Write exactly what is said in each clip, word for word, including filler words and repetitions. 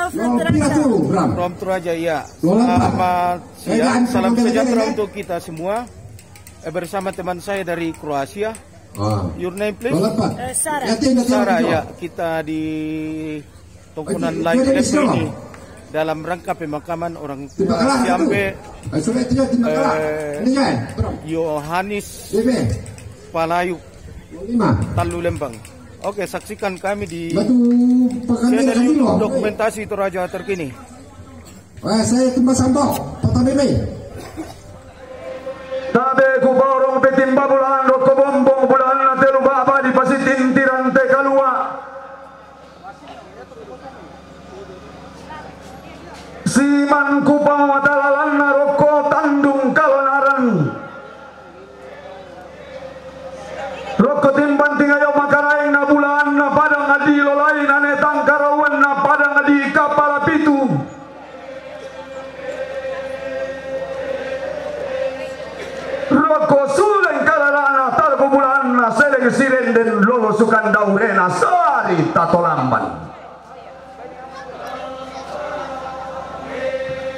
From Toraja, ya. Selamat siang, salam sejahtera untuk kita semua. Eh, bersama teman saya dari Kroasia. Your name, please? Eh, Sara. Sara, ya. Kita di Tongkonan Live Live ini dalam rangka pemakaman orang tua Siampe, eh, Yohanis Palayu, Tallu Lembang. Oke, saksikan kami di channel YouTube Dokumentasi Toraja terkini. Tabe ku baorong pe timba bulaan, roko bombong bulaanna telu baba di pasitintiran te kalua. Siman ku pamata lalanna roko tandung kalonaran. Roko timbang tingayo makaraengna bulaanna padang di lolai nane tangkarauanna padang di kapala pitu. Roko suleng kalalana talko bulaanna seleng sirenden lolo sukan daurena sari tatolamban.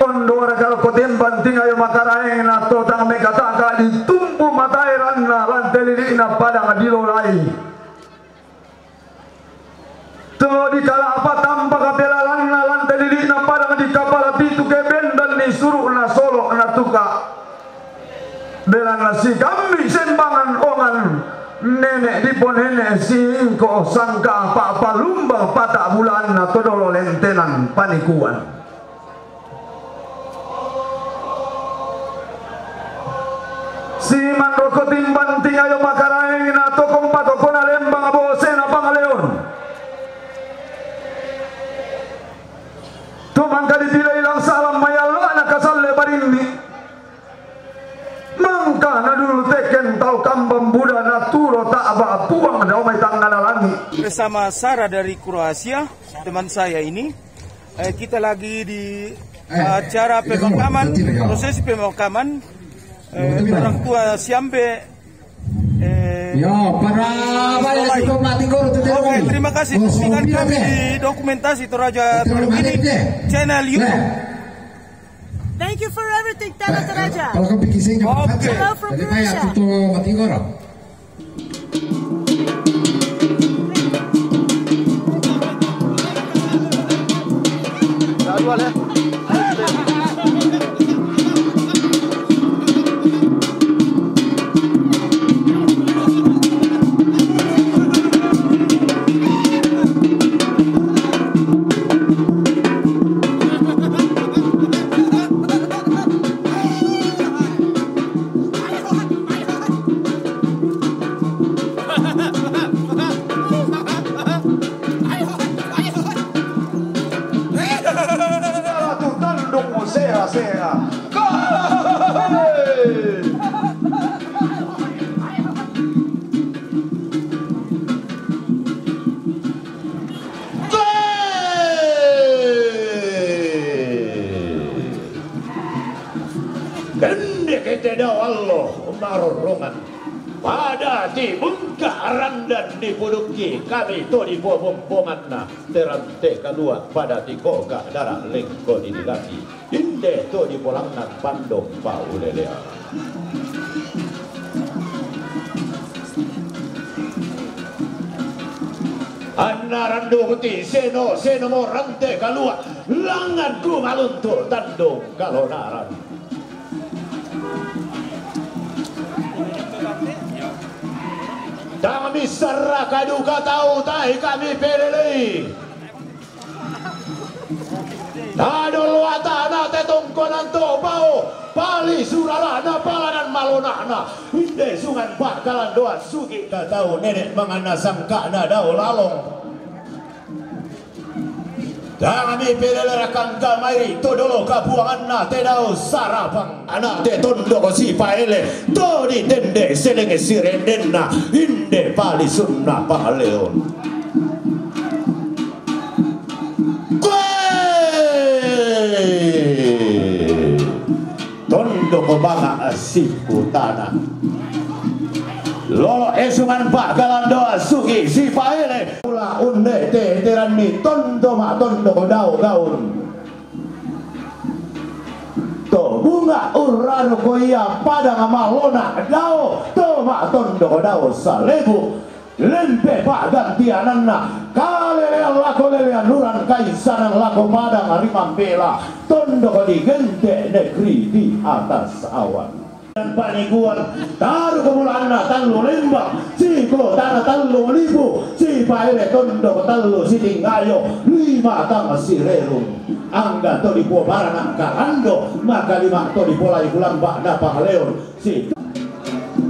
Ondo waraka roko timbang tingayo makaraengna totang mekataka ditumpu mataeranna lante lili'na padang di lolai. To di kalapa tampa kapelalanna lante lili'na padang di kapala pitu ke bendan ni suru'na solo natuka. Belanna sikambi sembangan ongan nene diponene singko sangka apa palumbang pata bulaanna to dolo lentenan panikuan. Siman roko timbang tingayo makaraengna tokong patokona lembang bosena pangaleon. Tu mangka dipilei lang salam mayallo anak kasalle barinni. Mangka nadulu teken tau kambang buda naturo ta'ba puang dao mai tangngana langi. Bersama Sara dari Kroasia, teman saya ini. Eh, kita lagi di acara pemakaman, prosesi pemakaman, eh, orang tua Siampe. Eh, ya, para di Solai. Oke, terima kasih. Saksikan kami di Dokumentasi Toraja terkini, channel YouTube. Thank you for everything, Tanah Toraja. Oke. Hello from Croatia. Tandung sera-sera. Kende kete dao allo marorrongan. Pada tibungka randan dipudukki kami to dipobomponganna terante kalua pada tikoka dara lengko didilaki. Inde to dipolangna pandong paulelea. Anna randung ti seno, seno mo rante kalua, langan ku maluntu tandung kalonaran. Tang missarra kaduka tau tae kami pelelei. Nadolo atana te tongkonan to pao, pali suralana palanan malonana. Inde sungan pakalan doa sugi tatau nene manganna sangkana dao lalong. Tangmi pelelera kangka mairi to dolo kapuanganna te dao sarapang ana te tondoko sipaele to ditende selenge sirendenna inde palisunna pangaleon. Koe! Tondoko banga siputana. Lolo esungan pakalan doa sugi sipaele. Unde' teteranni tondo ma'tondoko dao gaun. To bunga' urraroko ia padang malona dao, to ma'tondoko dao salebu. Lempe pa'gantiananna, kalelean lako lelean uran kaisanan lako padang ri Mambela, tondoko digente' negeri di atas awan. Panikuan, taru' kemulaanna tallu lembang, sikotana tallu lipu, sipaele tondoko tallu sitingayo, lima tang sirerung. Angga to dipuo barana kalando, maka lima to dipolai kulamba na pangaleon. Si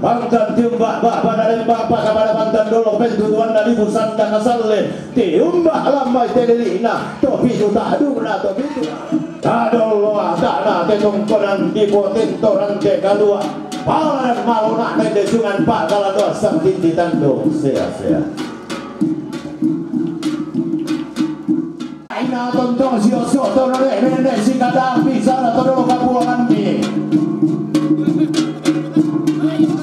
Pantan tiumba' ba'bana lembang paka pada pantan dolo pentutuanna lipu sanda kasalle, tiumba' lammai telili'na to pitu ta'dungna to pitu. Tadollo ata'na te tongkonan dipotinto rante kalua'. Palanan malona tende sungan pa'kalatoa sangkiti tandung sea-sea. Aina tontong sio-sio to nene'-nene' sikadang pisara to dolo kapuanganni.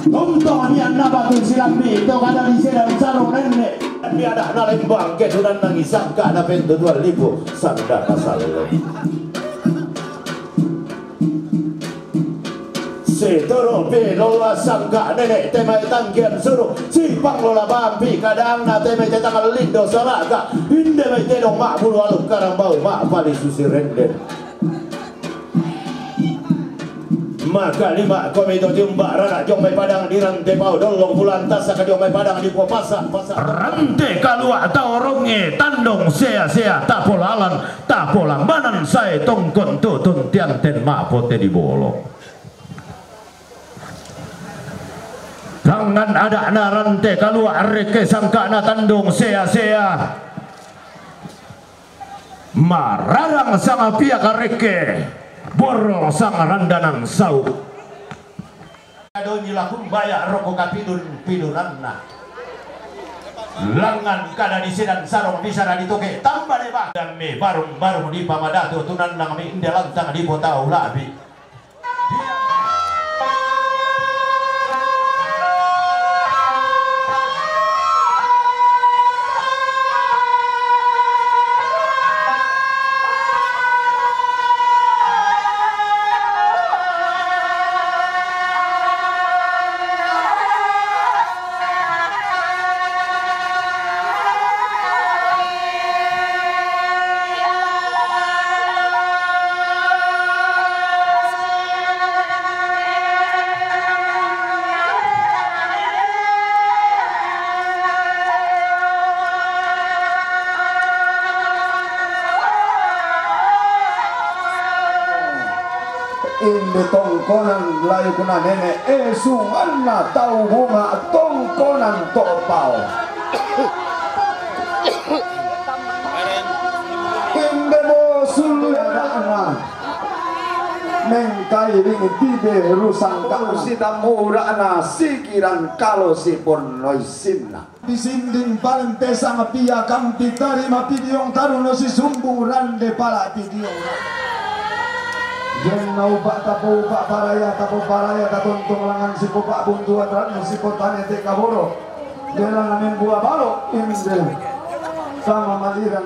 Tontong mianna batu silambi to kada disedan sarong nene'. Diada'na lembang ketunan nangisangka na pentutuan lipu sanda kasalle. Setoro' pe lola sangka nene' te mai tangkian suru', sipanglola bampi kadangna te mai te tangal lindo saraka, inde mai tedong ma'bulu aluk karambau ma'palisu sirenden. Maka lima komi to tiumba' rara jong mai padang di rante pao dollong bulan tasaka jong mai padang di puo pasa, pasa. Rante kalua' taorongnge tandong sea-sea tapolalan, tapolambanan sae tongkon tutun tianten ma'pote di bolo. Tangngan ada'na rante kalua' rekke sangka'na tandung sea-sea. Mararang sangapia karekke, borrong sangarandanan sau'. Adongi lakumbaya roko kapidun-pidunanna. Langngan kada disedan sarong bisara ditoke tamba deba. Dammi barung-barung dipamadatu tunannangmi inde lantang dipotau la'bi. Inde tongkonan layukna nene', eh, sunganna tau bunga' tongkonan to pao. Inde mo sulle ada'na mengkairing tibe rusang ka'na. Sitammu ura'na sikiran kalo siponnoi sinna. Disinding paleng pesang pia kampi tarima pidiong taruno sisumbung rande pala pidiong. Jenna upa' tapoupa' paraya tapoparaya tatontong langngan sipopa'buntuan ratno sipotane te kaboro. Bela na membua balo inde sama maliran.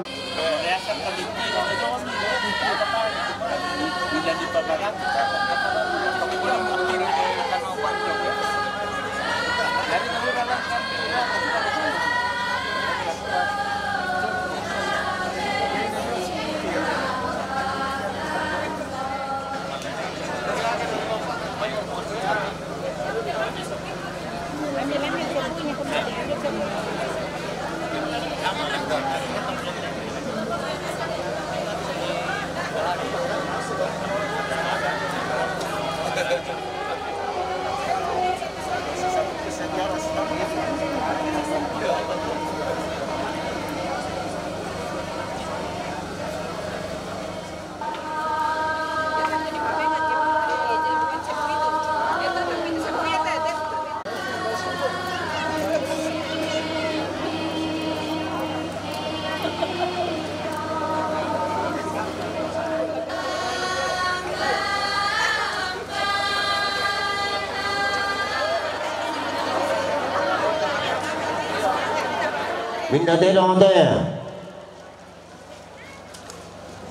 Minda tedong te.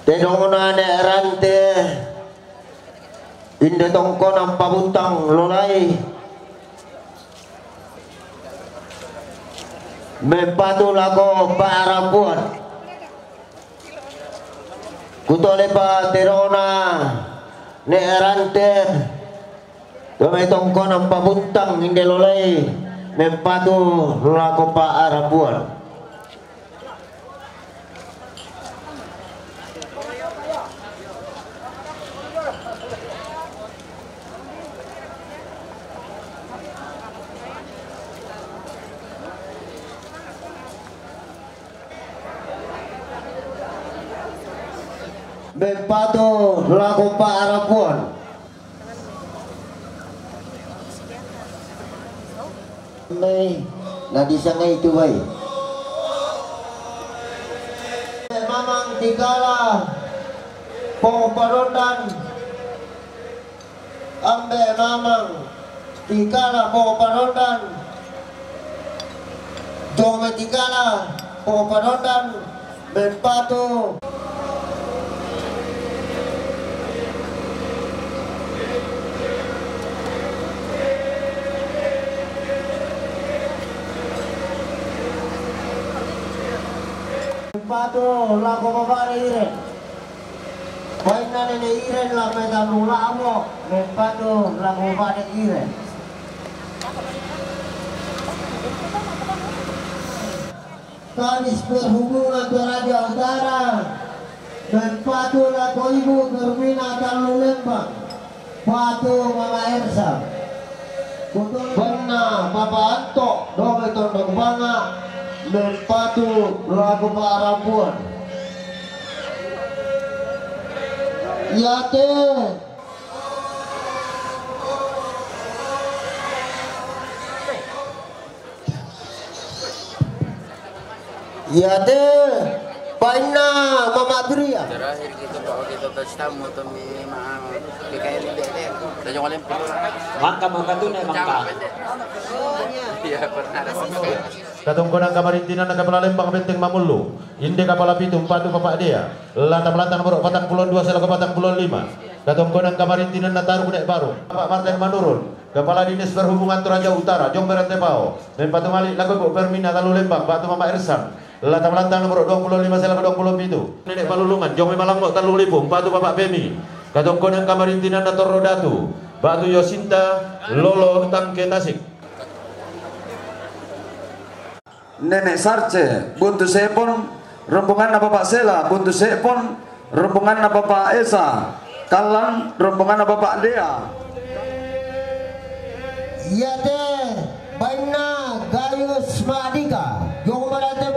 Tedongna Ne' Rante, inde tongkonan pabuntang lolai, mempatu lako pa'rapuan. Kutole pa tedongna Ne' Rante, dome tongkonan pabuntang inde lolai, mempatu lako pa'rapuan. Mempatu lako pa'rapuan. Mai, na disangai tu bai. Mamang tikala, po parondan. Ambe Mamang tikala po parondan. Dome tikala po parondan. Mempatu. Mempatu lako Bapak Iren. Bainna Nene' Iren la metallu la'mo, mempatu lako Bade' Iren. Kadis Perhubungan Toraja Utara, mempatu lako Ibu Germina Tallu Lembang. Patu Mama Ersa. Bainna Papa Anto, dome Tondok Banga, mempatu lako pa'rapuan. Iate. Iate, bainna Mama Biria. Terakhir gitu, Pak, waktu itu touch tamu tuh, mi-, ma-, P K L I B T. Kita jangan lempar. Mangka, mangka tu ne, mangka. Iya, pernah ada. Katongkonan kamarintinanna Kapala Lembang Benteng Mamullu, inde kapala pitu, mempatu Papa Dea. Lata Melata nomor patang puluh dua selaku patang puluh lima. Katongkonan kamarintinanna Taruk Ne' Barung, Bapak Martin Manurun, Kepala Dinas Perhubungan Toraja Utara, Jong Berante Pao, mempatu malik lako Ibu Permina Tallu Lembang, batu Mama Ersan, Lata Melata nomor dua puluh lima selaku dua puluh pitu. Nene' Palulungan, Jong Malambo Tallu Lipu, batu Bapak Pemi, katongkonan kamarintinanna Torro Datu, batu Yosinta, Lolo Tangke Tasik. Nene' Sarce, Buntu Sepon, rombonganna Bapak Sela, Buntu Sepon, rombonganna Bapak Esa, Kallang, rombonganna Bapak Dea. Iate, bainna Gayus Madika, Jong Berante